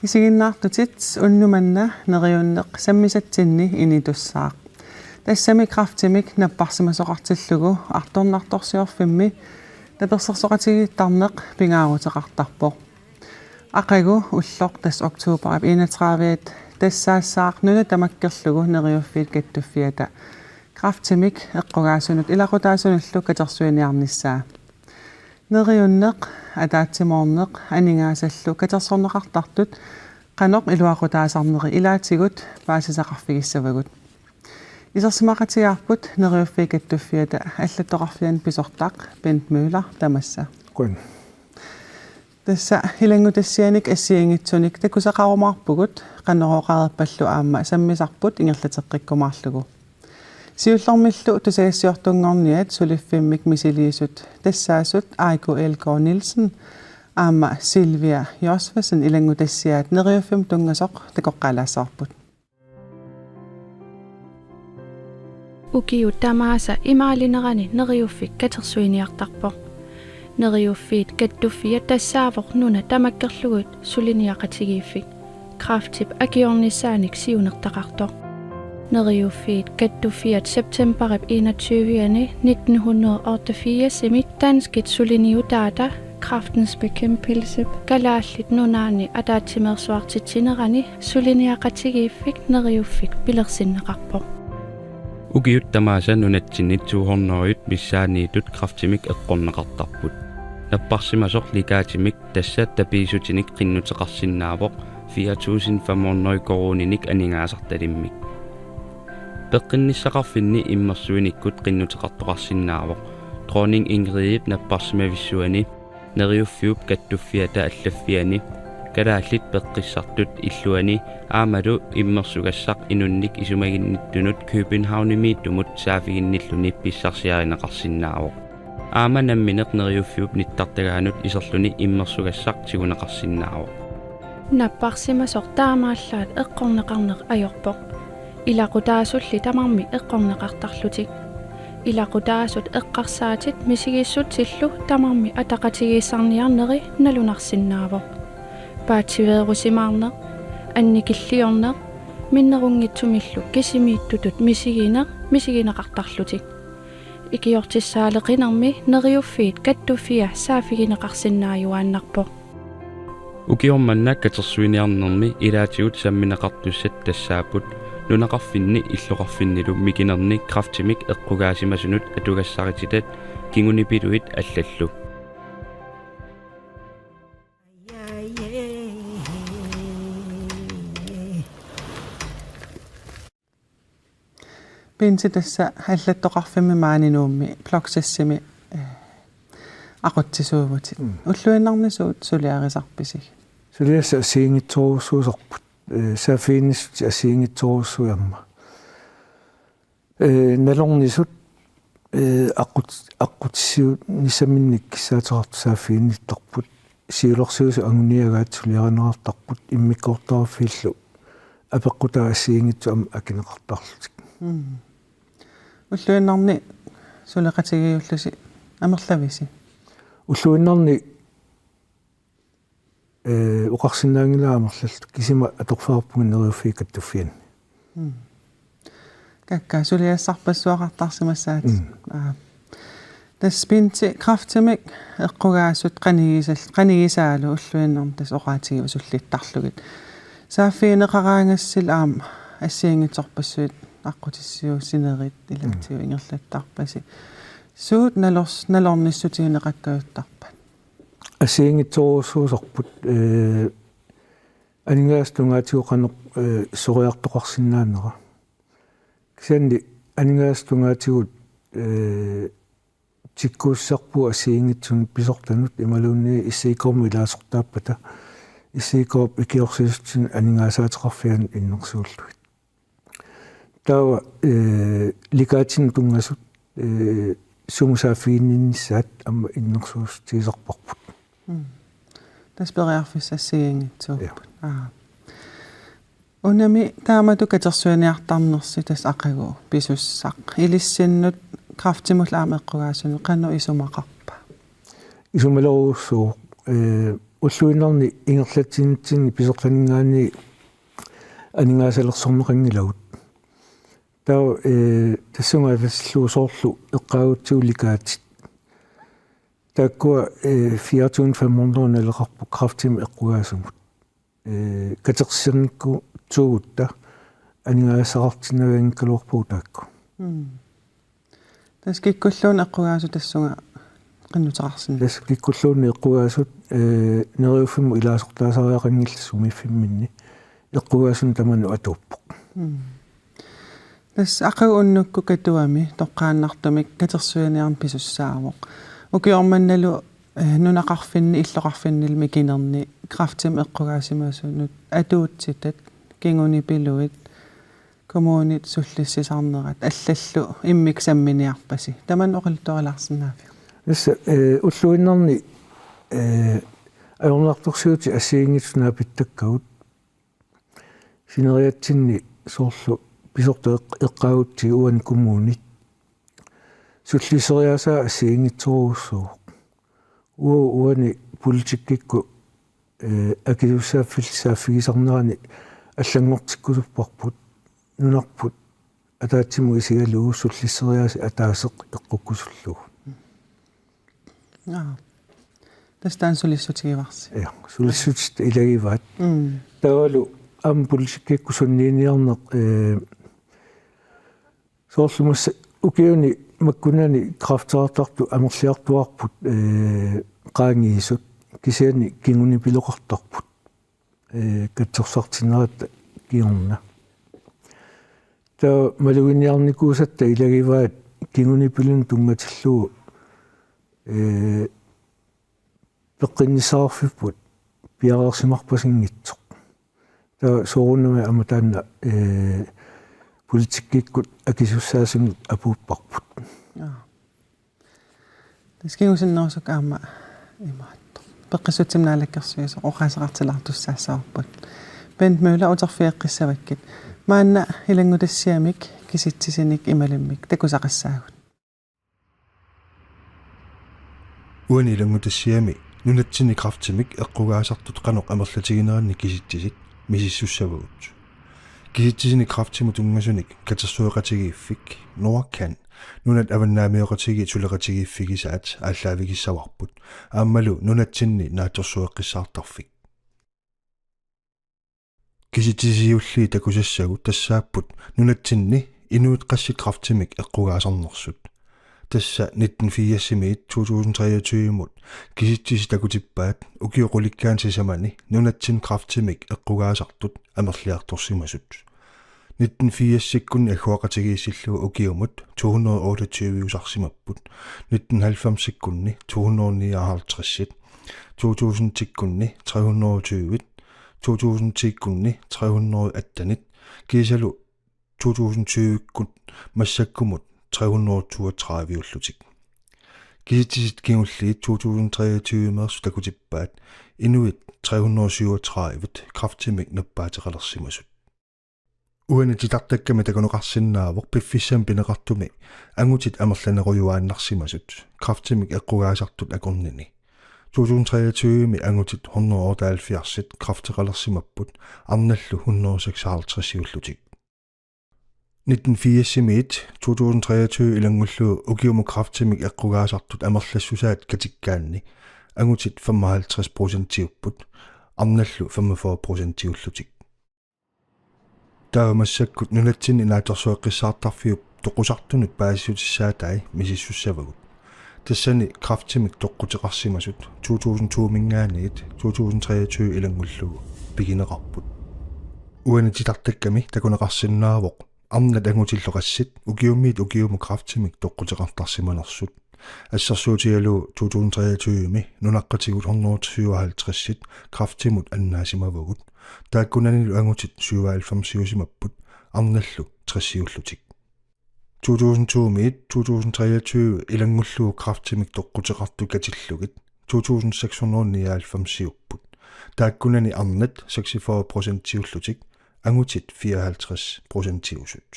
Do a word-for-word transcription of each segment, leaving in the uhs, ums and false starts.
Isiginnaartutit, unnuk manna Neriunneq sammisatsinni initussaaq. Tassami kræftimik napparsimasoqartillugu artornartorsiorfimmi tapersersoqatigiittarneq pingaaruteqartarpoq. Aqagu ulloq tassa oktoberip enogtredive tassaassaaq nuna tamakkerlugu Neriuffiit Kattuffiata kræftimik eqqugaasunut ilaqutaasunullu katersuiniarnissaa. Neriunneq, ataatsimoorneq aningaasallu katersorneqartartut qanoq iluaqutaasarneri ilaatigut paasisaqarfigissavagut. Isersimaqatigaarput Neriuffiit Kattuffiata allattoqarfiani pisortaq Bent Møller, tamassa. Qujan. Tassa ilanngutassianik assigiinngitsunik takusaqarumaarpugut, Qanorooq aareerpallu aamma sammisarput ingerlateqqikkumaarlugu. Siullermillu tusagassiortunngorniat suliffimmik misiliisut tassaasut Aiko Elgård Nielsen aamma Silvia Josefsen ilanngutassiaat Neriuffimmi tunngasoq takoqqaalaassavarput. Ukiut tamaasa imaalinerani Neriuffik katersuiniartarpoq. Neriuffiit Kattuffiat tassaavoq nuna tamakkerlugu suliniaqatigiiffik, kræftip akiornissaanik siunertaqartoq. Neriuffiit Kattuffiat septemberip enogtyve-ani nitten hundrede og otteogfirs-imi danskit suliniutaata Kræftens Bekæmpelse Kalaallit Nunaanni ataatsimeersuartitsinerani suliniaqatigiiffik Neriuffik pilersinneqarpoq. Ukiut tamaasa nunatsinnit to hundrede missaanniittut kræftimik eqqorneqartarput. Napparsimasoq ligaatimik, tassa tapiissutinik, qinnuteqarsinnaavoq fire tusind fem hundrede koruuninik aningaasartalimmik. Peqqinnissaqarfinni immersuinikkut qinnuteqartoqarsinnaavoq Dronning Ingridip napparsimavissuani, Neriuffiup Kattuffiata allaffiani, Kalaallit Peqqissartut illuani aammalu immersugassaq inunnik isumaginnittunut Københavnimiittumut saaffiginnilluni pissarsiarineqarsinnaavoq. Aamma nammineq Neriuffiup nittartagaanut iserluni immersugassaq tiguneqarsinnaavoq. Napparsimasoq taamaallaat eqqorneqarneq ajorpoq. Ilaqutaasulli tamarmik eqqorneqartarlutik. Ilaqutaasut eqqarsaatit misigissutsillu tamarmik ataqatigiissaarniarneri nalunarsinnaavoq. Paatsiveerusimaarneq, annikilliorneq, minnerunngitsumillu kisimiittutut misigineq misigineqartarlutik. Ikiortissaaleqinermi Neriuffiit Kattuffiat saaffigineqarsinnaajuaannarpoq. Ukioq manna katersuiniarnermi ilaatigut sammineqartussat tassaapput nunaqarfinni illoqarfinnilu mikinerni kræftimik eqqugaasimasunut atugassarititat kingunipiluit allallu. Bente, tassa allattoqarfimmi maani Nuummi Pløxesimi, eh, aqutsisuuvutit. Mm. Ulluinnarni suut suliarisarpisigit? Suliassat assigiinngitsorujussuusarput. Eh, saaffiginnissut assigiinngitsorujussuit aamma. Eh, nalornisut, eh, aqqut-, aqqutissiuunnissaminnik kissaateqartut saaffiginnittarput. Siulersuisut anguniagaat suliarineqartarput, immikkoortortaqarfiillu apeqqutaat assigiinngitsut aamma akineqartarlutik. Mm. Ulluinnarni suleqatigiiullusi amerlavisi? Ulluinnarni, eh, oqarsinnaanngilara amerlalluta, kisima atorfeqarpunga Neriuffiit Kattuffianni. Mm. Kakkaak suliassarpassuaqartarsimassaatit. Mm. Aa. Tassa Bente, kræftimik eqqugaasut qanigisal-, qanigisaalu ulluinnarni tassa oqaatigiusullittarlugit. Saaffigineqaraangassi aamma assigiinngitsorpassuit aqqutissiuussinerit ilaatigut, mm, ingerlattarpasi. Suut nalors-, nalornissutigineqakkajuttarpat? Assigiinngitsorujussuusarput, eh, aningaasat tungaatigut qanoq, eh, soriartoqarsinnaanera. Kisianni aningaasat tungaatigut, eh, tikkuussisarpugut assigiinngitsunut pisortanut imaluunniit S I K-mut ilaasortaappata, S I K-p ikiorsiissutinik aningaasaateqarfianut innersuullugit. Taava, eh, ligaatinut tunngasut, eh, sumut saaffiginninnissaat aamma innersuussutigisarparput. Mm. Tassa periarfissat assigiinngitsuupput. Ja. Aa. Unami taamatut katersuiniartarnersi tassa aqagu pisussaq. Ilissinnut kræftimullu aamma eqqugaasunut qanoq isumaqarpa? Isumalerujussuuvoq, ee, ulluinnarni ingerlatsinitsinni pisoqaninngaanniit aningaasalersorneqanngilagut. Taava, ee, tassunga avasillugu soorlu eqqaagutsigu likaatit. Taakkua, ee, fire tusind fem hundrede naleqarput kræftimik eqqugaasumut. Ee, katersiornikkusuugutta aningaasaqartinnaveqanngikkaluarpagut taakku. Mm. Tassa kikkulluunniit eqqugaasut tassunga qinnuteqarsinnaavoq. Tassa kikkulluunniit eqqugaasut, ee, Neriuffimmut ilaasortaasariaqanngillat sumiiffimminni eqqugaasunik tamanut atuuppoq. Mm. Tassa aqagu unnukkut Katuami toqqaannartumik katersuiniarneq pisussaavoq. Ukioq mannalu, ee, nunaqarfinni illoqarfinnillu mikinerni kræftimik eqqugaasimasunut atuutsitat, kingunipiluit, kommunit sullissisarnerat allallu immikkut samminiarpasi. Tamanna oqaluttuarilaarsinnaaviuk? Tassa, ee, ulluinnarni, ee, ajornartorsiutit assigiinngitsut naapittakkagut. Sineriatsinni soorlu pisortaq eq-, eqqaagutsigu uani kommunit. Sullisseriaasaa assigiinngitsorujussuuvoq. Uu-, uani politikkikkut, ee, akisussaaffil-, saaffigisarnerani allanngortikkusupparput, nunarput ataatsimut isigalugu sullisseriaaseq ataaseq eqqukkusullugu. Aa. Tassa taanna sulissutigivarsi. Ja, sulissutissat ilagivaat. Mm. Taavalu aamma politikkikkut sunniiniarneq, ee, soorlu massa ukiuni makkunani kræfteqartartut amerliartuaarput, ee, qaangiisut, kisianni kingunipiloqartarput, ee, katsorsartinnerata kingorna. Taava maluginiarnikuusatta ilagivaat kingunipilunut tunngatillugu, ee, peqqinnissaqarfipput piareersimarpasinngitsoq. Taava soorunami aamma taanna, ee, politikkikkut akisussaasunut apuupparput. Aa. Tassa kingusinnerusukkut aamma imaattoq. Peqqissutsimut Naalakkersuisoq oqaaseqartilaartussaassavarput. Bent Møller, uterfigeqqissavakkit. Maanna ilanngutassiamik kisitsisinik imalimmik takusaqassaagut. Uani ilanngutassiami nunatsinni kræftimik eqqugaasartut qanoq amerlatiginerannik kisitsisit misissussavagut. Kisitsisinik kræftimut tunngasunik katersueqatigiiffik NORCAN, Nunat Avannaamioqatigiit Suleqatigiiffigisaat, aallaavigissavarput, aammalu nunatsinni naatsorsueqqissaartarfik. Kisitsisisiulliit takusassagut tassaapput nunatsinni inuit qassit kræftimik eqqugaasarnersut. Tassa nitten firsimiit to tusind treogtyvemut kisitsisit takutippaat ukiut qulikkaanni sisamani nunatsinni kræftimik eqqugaasartut amerliartorsimasut. Nitten firsikkunni agguaqatigiissillugu ukiumut to hundrede otteogtyve-usarsimapput, nitten halvfemsikkunni to hundrede nioghalvtreds, to tusindikkunni tre hundrede tyve, to tusind tikkunni tre hundrede atten, kiisalu to tusind tyvekkut massakkumut tre hundrede toogtredive-ullutik. Kisitsisit kingulliit to tusind treogtyve-meersut takutippaat inuit tre hundrede syvogtredive kræftimik nappaateqalersimasut. Uani titartakkami takuneqarsinnaavoq piffissami pineqartumi angutit amerlanerujuaannarsimasut kræftimik eqqugaasartut akornanni. To tusind treogtyve-mi angutit hundrede otteoghalvfjerds kræfteqalersimapput, arnallu hundrede seksoghalvtreds-iullutik. Nitten firsimiit to tusind treogtyve ilanngullugu ukiumut kræftimik eqqugaasartut amerlassusaat katikkaanni angutit femoghalvtreds procentiupput, arnallu femogfyrre procentiullutik. Taava massakkut nunatsinni naatsorsueqqissaartarfiup toqusartunut paasissutissaatai misissussavagut. Tassani kræftimik toqquteqarsimasut to tusind to-minngaanniit to tusind treogtyve ilanngullugu pigineqarput. Uani titartakkami takuneqarsinnaavoq arnat angutillu qassit ukiumiit ukiumut kræftimik toqquteqartarsimanersut. Assersuutigalugu to tusind treogtyve-mi nunaqqatigut hundrede syvoghalvtreds kræftimut annaasimavagut. Taakkunanilu angutit syvoghalvfemsiusimapput, arnallu tres-iullutik. To tusind to-miit to tusind treogtyve ilanngullugu kræftimik toqquteqartut katillugit to tusind seks hundrede nioghalvfemsiupput, Taakkunani arnat seksogfyrre procentiullutik, angutit fireoghalvtreds procentiusut.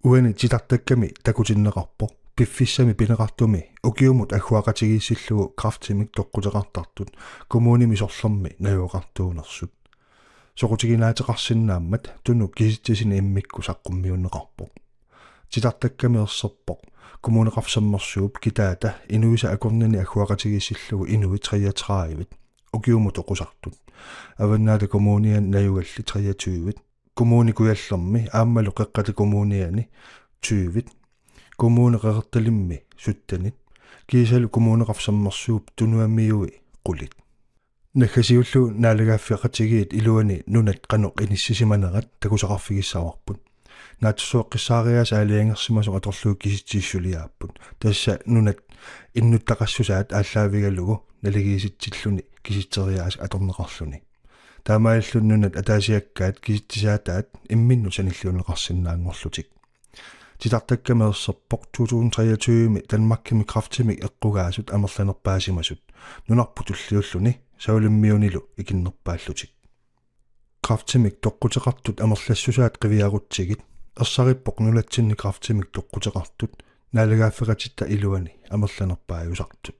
Uani titartakkami takutinneqarpoq piffissami pineqartumi ukiumut agguaqatigiissillugu kræftimik toqquteqartartut kommunimi sorlermi najugaqartuunersut. Soqutiginaateqarsinnaammat Tunuk kisitsisini immikkut saqqummiunneqarpoq. Titartakkami erserpoq Kommune Kræft Sermersuup kitaata inuisa akornanni agguaqatigiissillugu inuit treogtredive ukiumut oqusartut. Avannaata Kommuniani najugalli treogtyve, Kommune Kujallermi aammalu Qeqqata Kommuniani tyve, Kommune Qeqertalimmi sytten, kiisalu Kommune Kræft Sermersuup tunuamiui qulit. Naggasiullugu naalagaaffeqatigiit iluani nunat qanoq inissisimanerat takusaqarfigissavarput. Naatsorsueqqissaariaaseq aalajangersimasoq atorlugu kisitsisit suliaapput. Tassa nunat innuttaqassusaat aallaavigalugu naligiisitsilluni kisitseriaaseq atorneqarluni. Taamaalilluni nunat ataasiakkaat kisitsisaataat imminnut sanilliunneqarsinnaanngorlutik. Titartakkami erserpoq to tusind treogtyve-mi Danmarkimi kræftimik eqqugaasut amerlanerpaasimasut, nunarput tulliulluni Savalimmiunilu ikinnerpaallutik. Kræftimik toqquteqartut amerlassusaat qiviarutsigit ersarippoq nunatsinni kræftimik toqquteqartut naalagaaffeqatitta iluani amerlanerpaajusartut.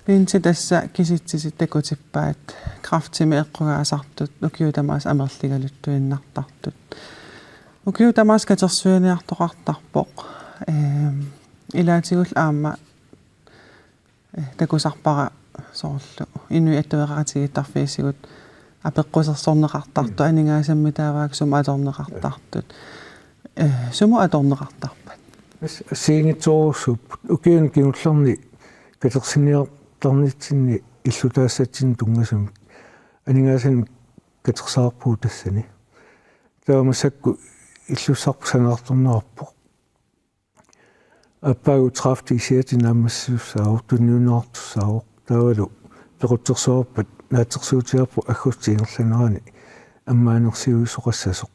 Pinsi, tassa kisitsisit takutippaat kræftimik eqqugaasartut ukiut tamaasa amerligaluttuinnartartut. Ukiut tamaasa katersuiniartoqartarpoq. Ehm, ilaatigullu aamma eh, takusarpara soorlu inuit atuaqatigiittarfiisigut apeqqusersorneqartartut, mm, aningaasammitaavaat sumut atorneqartartut. Eh, sumut atorneqartarpat? As-, assigiinngitsorujussuupput. Ukiuni kingullerni katersiniartarnitsinni illutaassatsinnut tunngasumik aningaasanik katersaarpugut tassani. Taava massakkut illussarput sanaartorneqarpoq. Aappaagu kræfti kisiat naammassisussaavoq, tunniunneqartussaavoq, taavalu pequtsersuarpat naatsorsuutigaarput aggustip ingerlanerani ammaanersiuisoqassasoq.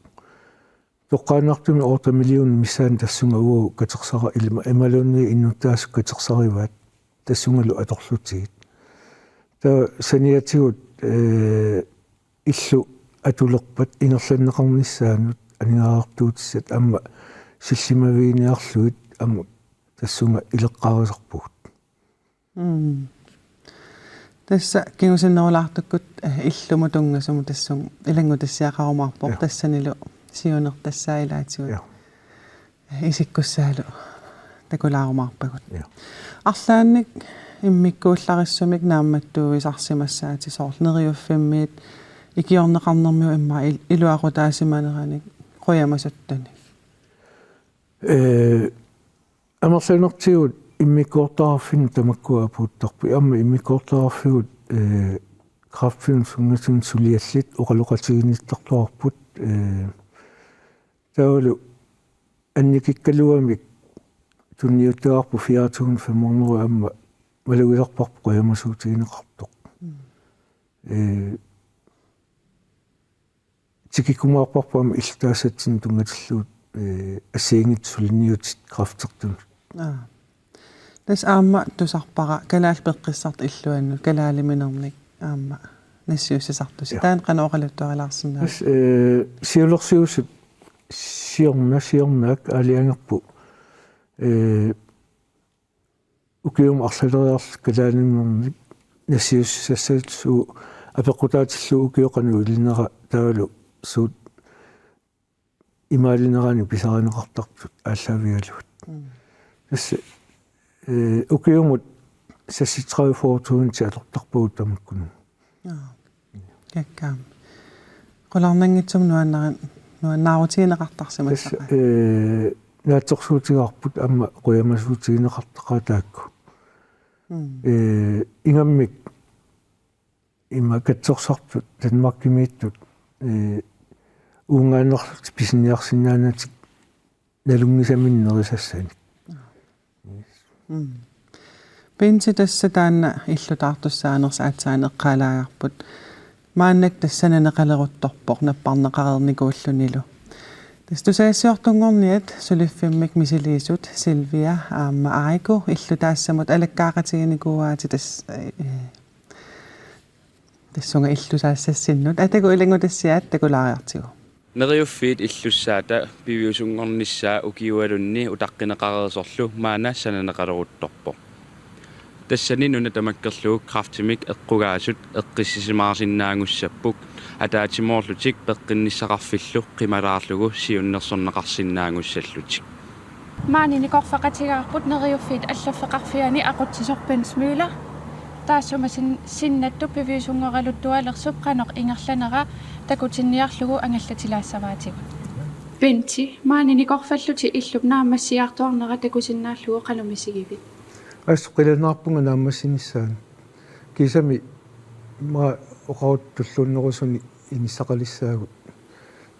Toqqaannartumik otte million missaani tassunga uagut katersara-, ilima-, imaluunniit innuttaasut katersarivaat tassungalu atorlutigit. Taava saniatigut, eh, illu atulerpat ingerlanneqarnissaanut aningaasartuutissat aamma sillimaviginiarlugit aamma tassunga ileqqaarisarpugut. Mm. Tassa kingusinnerulaartukkut, eh, illumut tunngasumut tassunga ilanngutassiaqarumaarpoq. Ja. Tassanilu siunertassaa ilaatigut. Ja. Isikkussaalu takulaarumaarpagut. Ja. Arlaannik immikkuullarissumik naammattuuisarsimassaatit, soorlu Neriuffimmiit ikiorneqarnermiut immaqa il-, iluaqutaasimaneranik qujamasuttunik? Ee, amerlanertigut immikkoortortaqarfinnut tamakkua apuuttarput. Aamma immikkoortortaqarfigut, ee, kræftimut sunngasunik suliallit oqaloqatiginnittartuarput, ee, taavalu annikikkaluamik tunniuttagaarput fire tusind fem hundrede aamma malugisarparput qujamasuutigineqartoq. Mm. Ee, tikikkumaarparput aamma illutaassatsinnut tunngatillugu, ee, assigiinngitsut suliniutit kræftertunut. Aa. Tassa aamma tusarpara Kalaallit Peqqissartut Illuannut kalaaliminernik aamma nassiussisartusi. Ja. Taanna qanoq oqaluttuarilaarsinnaaviuk? Tassa, ee, siulersuisut siorna-, siornaak aalajangerput, ee, ukiumut arlaleriarluta kalaaliminernik nassiussisassasoq apeqqutaatillugu ukioq qanoq ilinera taavalu suut imaalinerani pisarineqartartut aallaavigalugit. Mm. Tassa, ee, ukiumut seksogtredive fyrre tusind atortarpagut tamakkununnga. Aa. Kikkut. Qularnanngitsumik nuannarin-, nuannaarutigineqartarsimassaqaat. Tassa, ee, naatsorsuutigaarput aamma qujamasuutigineqartaqaat taakku. Mm. Ee, ingammik ima katsorsartut Danmarkimiittut, ee, uungaannarlutik pisiniarsinnaanatik nalunngisamik nerisassanik. Mm. Pinsi, tassa taanna illutaartussaanersi aatsaat eqqaalaagarput. Maannakkut tassa sananeqaleruttorpoq napparneqareernikuullunilu. Tusagassiortunngorniat suliffimmik misiliisut Silvia aamma Aiko illutaassamut alakkaaqatiginikuuaatit tas-, eh, tassunga illusaassassinnut. Atagu ilanngutassiaat takulaariartigu. Neriuffiit illussaata piviusunngornissaa ukiualunni utaqqineqareersorlu maanna sananeqaleruttorpoq. Tassani nuna tamakkerlugu kræftimik eqqugaasut eqqissisimaarsinnaanngussapput ataatsimoorlutik peqqinnissaqarfillu qimalaarlugu siunnersorneqarsinnaanngussallutik. Maani nikorfaqatigaarput Neriuffiit allaffeqarfiani aqutsisoq Bent Møller. Taassuma sin-, sinnattup piviusunngoraluttualersup qanoq ingerlanera takutinniarlugu angallatilaassavaatigut. Benti, maani nikorfallutit illup naammassiartuarnera takusinnaallugu qanoq misigivit? Assut qilanaarpunga naammassinissaanut. Kiisami immaqa oqaruttut tulluunnerusuni inissaqalissaagut.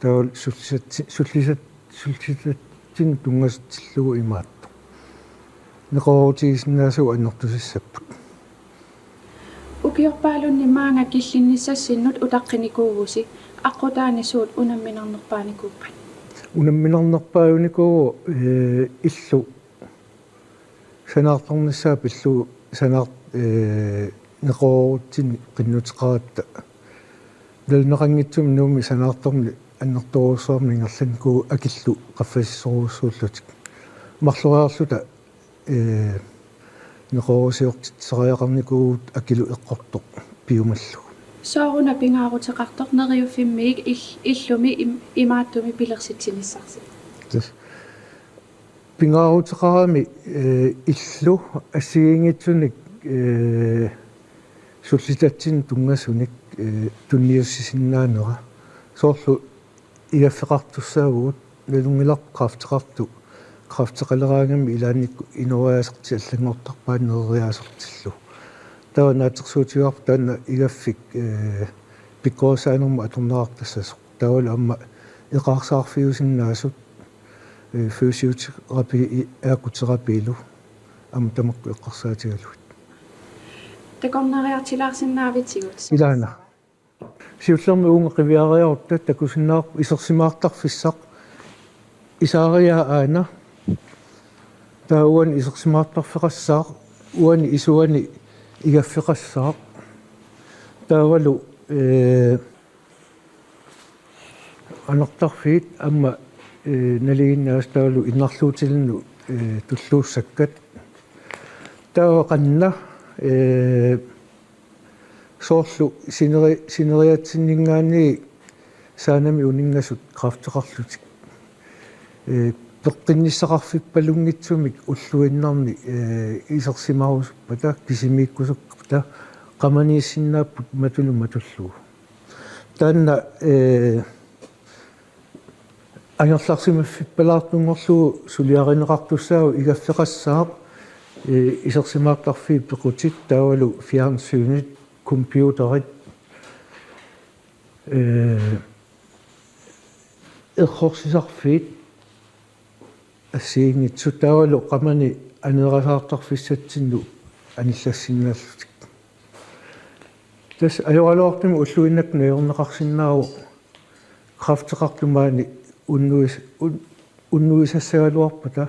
Taava sullisatsi-, sullisat-, sullisatsinnut tunngatillugu imaattoq. Neqeroorutigisinnaasagut annertusissapput. Ukiorpaalunni maanga killinnissaassinnut utaqqinikuuvusi, aqqutaani suut unamminarnerpaanikuuppat? Unamminarnerpaanikuuvoq, eh, illu sanaartornissaa pillugu sanaart-, eh, neqeroorutsinni qinnuteqaratta. Nalunaqanngitsumik Nuummi sanaartorneq annertoorujussuarmik ingerlannikuuvoq akillu qaffasissorujussuullutik. Marloriarluta, eh, neqeroorusiortitseriaqarnikuuvugut akilu eqqortoq piumallugu. Sooruna pingaaruteqartoq Neriuffimmiit il-, illumi im-, imaattumi pilersitsinissarsi? Tassa. Pingaaruteqarami, eh, illu assigiinngitsunik, eh, sullitatsinnut tunngasunik, eh, tunniussisinnaanera. Soorlu igaffeqartussaavugut, nalunngilarput kræfteqartoq, kræfteqaleraangamik ilaannikkut inooriaasertik allanngortarpaat nereriaasertillu. Taava naatsorsuutigaarput taanna igaffik, eh, pikkorissaanermut atorneqartassasoq. Taavalu aamma eqaarsaarfiusinnaasut, eh, fysioterapi, i-, akkuterapiilu aamma tamakku eqqarsaatigalugit. Takornariartilaarsinnaavisigut? Ilaana. Siullermik uunga qiviariarutta takusinnaavarput isersimaartarfissaq isaariaa aana. Taava uani isersimaartarfeqassaaq, uani isuani igaffeqassaaq. Taavalu, eh, anartarfiit aamma, eh, nalinginnaasut taavalu innarluutilinnut, eh, tulluussakkat. Taava qanna, eh, soorlu sineri-, sineriatsinninngaanniit saanami uninngasut kræfteqarlutik. Eh, peqqinnissaqarfippalunngitsumik ulluinnarni, eh, isersimarusuppata, kisimiikkusuppata, qamaniissinnaapput matulu matullugu. Taanna, eh, angerlarsimaffippalaartunngorlugu suliarineqartussaavoq igaffeqassaaq, eh, isersimaartarfiit pequtit taavalu fjernsynit, computerit, eh, errorsisarfiit assigiinngitsut taavalu qamani aneerasaartarfissatsinnut anillassinnaallutik. Tassa ajoraluartumik ulluinnakkut najorneqarsinnaavoq kræfteqartut maani unnuis-, un-, unnuisassagaluarpata,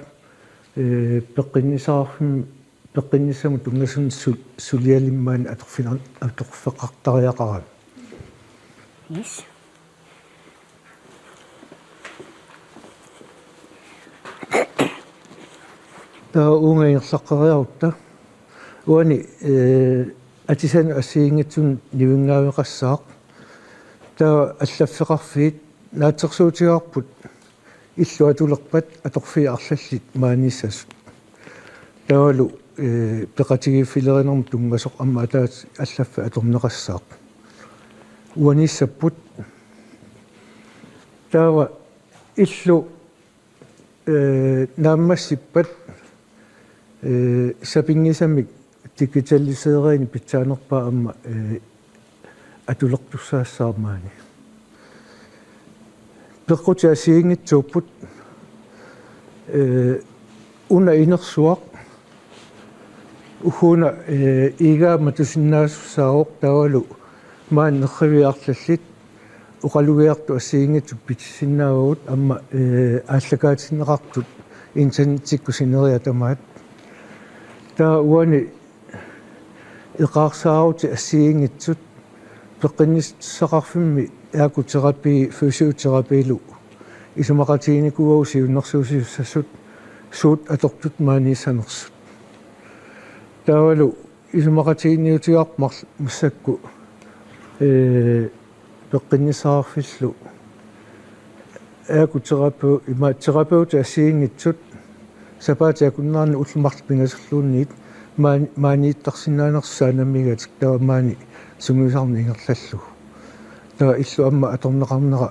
eh, peqqinnissaqarfim-, peqqinnissamut tunngasunik sul-, sulialimmaani atorfinar-, atorfeqartariaqarami. Yes. Taava uunga ingerlaqqeriarutta. Uani, eh, atisanut assigiinngitsunut nivinngaveqassaaq. Taava allaffeqarfiit naatsorsuutigaarput illu atulerpat atorfiit arlallit maaniissasut. Taavalu, eh, peqatigiiffilerinermut tunngasoq aamma ataaseq allaffik atorneqassaaq. Uaniissapput. Taava illu, eh, naammassippat, eh, sapinngisamik digitaliseeriinik pitsaanerpaaq aamma, eh, atulertussaassaaq maani. Peqqutit assigiinngitsuupput, eh, una inersuaq, ugguuna, eh, iigaa matusinnaasussaavoq taavalu maani nerriviit arlallit oqalugiartut assigiinngitsut pitissinnaavagut aamma, ee, aallakaatinneqartut internettikkut sineriak tamaat. Taava uani eqaarsaarutit assigiinngitsut peqqinnissaqarfimmi akkuterapi fysioterapilu isumaqatiginikuuagut siunnersuusiussassut suut atortut maaniissanersut. Taavalu isumaqatiginniutigaarput marl-, massakkut, ee, peqqinnissaqarfillu akkuterapi-, ima terapeutit assigiinngitsut sapaatip akunneranut ullut marluk pingasulluunniit maan-, maaniittarsinnaanersut saanamiigatik taava maani sungiusarneq ingerlallugu. Taava illup aamma atorneqarnera,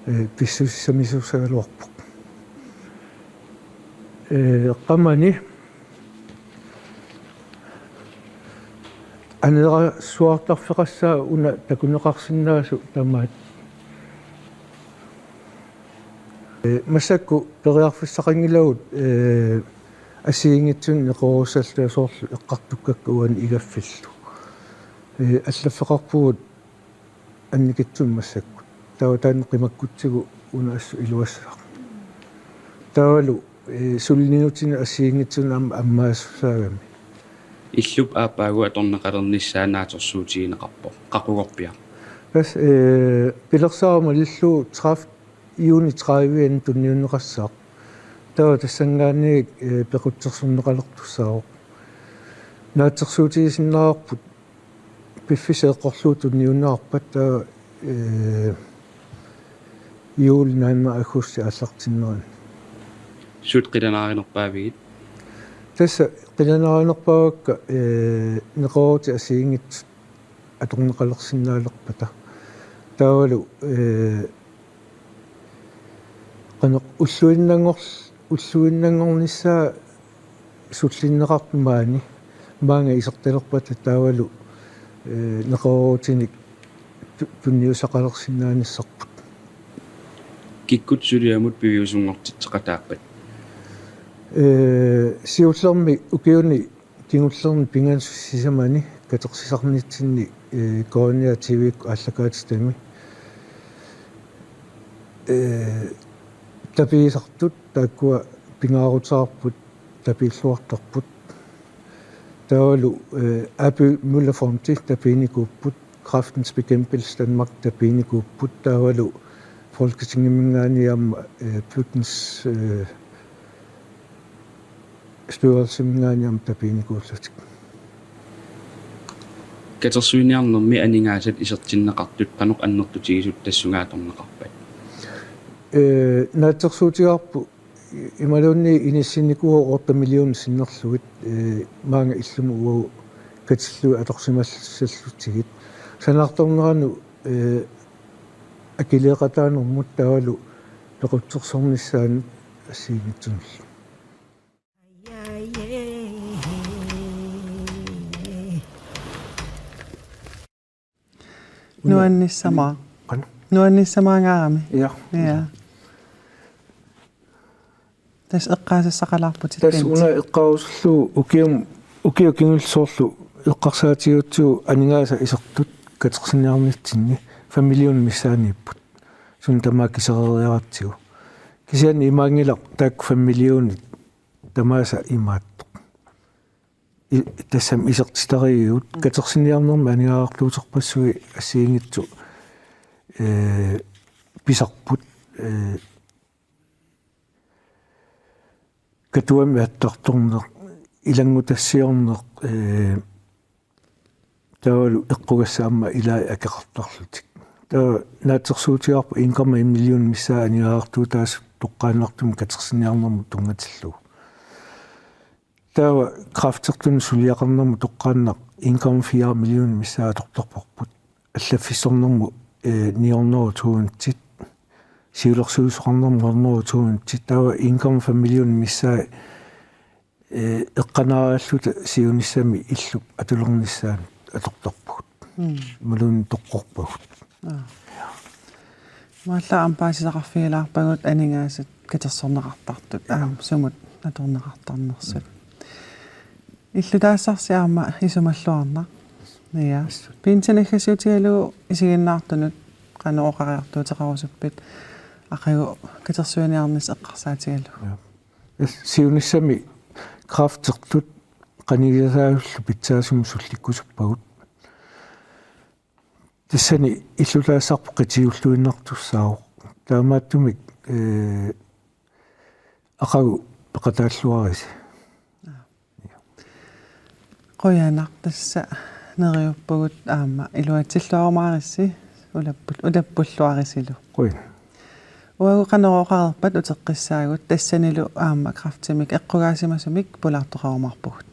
ee, pissusissamisuussagaluarpoq. Ee, qamani anerasuartarfeqassaaq una takuneqarsinnaasut tamaat. Ee, massakkut periarfissaqanngilagut, ee, assigiinngitsunik neqeroorussalluta soorlu eqqartukkakka uani igaffillu. Ee, allaffeqarpugut annikitsunik massakkut. Taava taanna qimakkutsigu una assut iluassaq. Taavalu, ee, suliniutinik assigiinngitsunik aamma ammaasussaagami. Illup aappaagu atorneqalernissaa naatsorsuutigineqarpoq. Qaqugorpiaq? Tassa, ee, pilersaarumalillu tredive, juni tredive tunniunneqassaaq. Taava tassanngaanniit, ee, pequtsersorneqalertussaavoq. Naatsorsuutigisinnaavarput piffissaq eqqorlugu tunniunneqarpat taava, ee, juulip naanera aggustip aallartinnerani. Suut qilanaarinerpaavigit? Tassa qilanaarinerpaavakka, ee, neqeroorutit assigiinngitsut atorneqalersinnaalerpata. Taavalu, ee, qanoq ulluinnanngor-, ulluinnanngornissaa sullinneqartoq maani, maanga isertalerpata taavalu, ee, neqeroorutinik tu-, tunniussaqalersinnaanissarput. Kikkut suliamut piviusunngortitseqataappat? Ee, siullermik ukiuni kingullerni pingasut sisamani katersisarnitsinni, ee, Koorniaq T V-kkut aallakaatitami, ee, tapiisartut taakkua pingaaruteqarput tapiilluartarput. Taavalu, ee, A P Møller Fondi tapiinikuupput, Kræftens Bekæmpelse Danmark tapiinikuupput, taavalu Folketingiminngaanniit aamma, ee, Bygnings-, ee, styrelsiminngaanniit aamma tapiinikuullutik. Katersuiniarnermi aningaasat isertinneqartut qanoq annertutigisut tassunga atorneqarpat? Ee, naatsorsuutigaarput i-, imaluunniit inissinnikuuagut otte millionit sinnerlugit, ee, maanga illumut uagut katillugit atorsimallutigit. Sanaartorneranut, ee, akiliiqataanermut taavalu pequtsersornissaanut assigiinngitsunullu. Nuannissamaa. Qanoq? Nuannissamaangaarami. Ja. Ja. Tassa eqqaasassaqalaarputit. Tassa Bent. Una eqqaarusullugu ukium-, ukiut kingulliit soorlu eqqarsaatigigutsigu aningaasat isertut katersiniarnitsinni fem millionit missaaniipput. Suna tamaat kisereeriaratsigu. Kisianni imaanngilaq taakku fem millionit tamaasa imaattoq. I-, tassami isertitarigigut katersiniarnermi aningaasartuuterpassuit assigiinngitsut, ee, pisarput, ee, Katuami attartorneq, ilanngutassiorneq, ee, taavalu eqqugassat aamma ilaat akeqartarlutik. Taava naatsorsuutigaarput en komma en million missaat aningaasartuutaasut toqqaannartumik katersiniarnermut tunngatillugu. Taava kræftertunut suliaqarnermut toqqaannaq en komma fire million missaat atortarparput. Allaffissornermut, ee, ni hundrede tusindit, siulersuisoqarnermut hundrede tusindit, taava en komma fem million missaat, ee, eqqanaarialluta siunissami illup atulernissaanut atortarpugut. Mm. Imaluunniit toqqorpagut. Aa. Maanna aamma paasisaqarfigilaarpagut aningaasat katersorneqartartut, aamma sumut atorneqartarnersut. Illutaassarsi aamma isumalluarnaq. Ja. Pinsanaggassiutigalugu isiginnaartunut Qanoq oqariartuuteqarusuppit aqagu katersuiniarnissaq eqqarsaatigalugu? Ja. Siunissami kræftertut qanigisaajullu pitsaasumik sullikkusuppagut. Tassani illutaasarput qitiulluinnartussaavoq. Taamaattumik, ee, aqagu peqataalluarisi. Qujanaq, tassa neriuppugut aamma iluatsilluarumaarissi ulapput-, ulappulluarisilu. Qujan. Uagut qanoq oqareerpat uteqqissaagut, tassanilu aamma kræftimik eqqugaasimasumik pulaartoqarumaarpugut.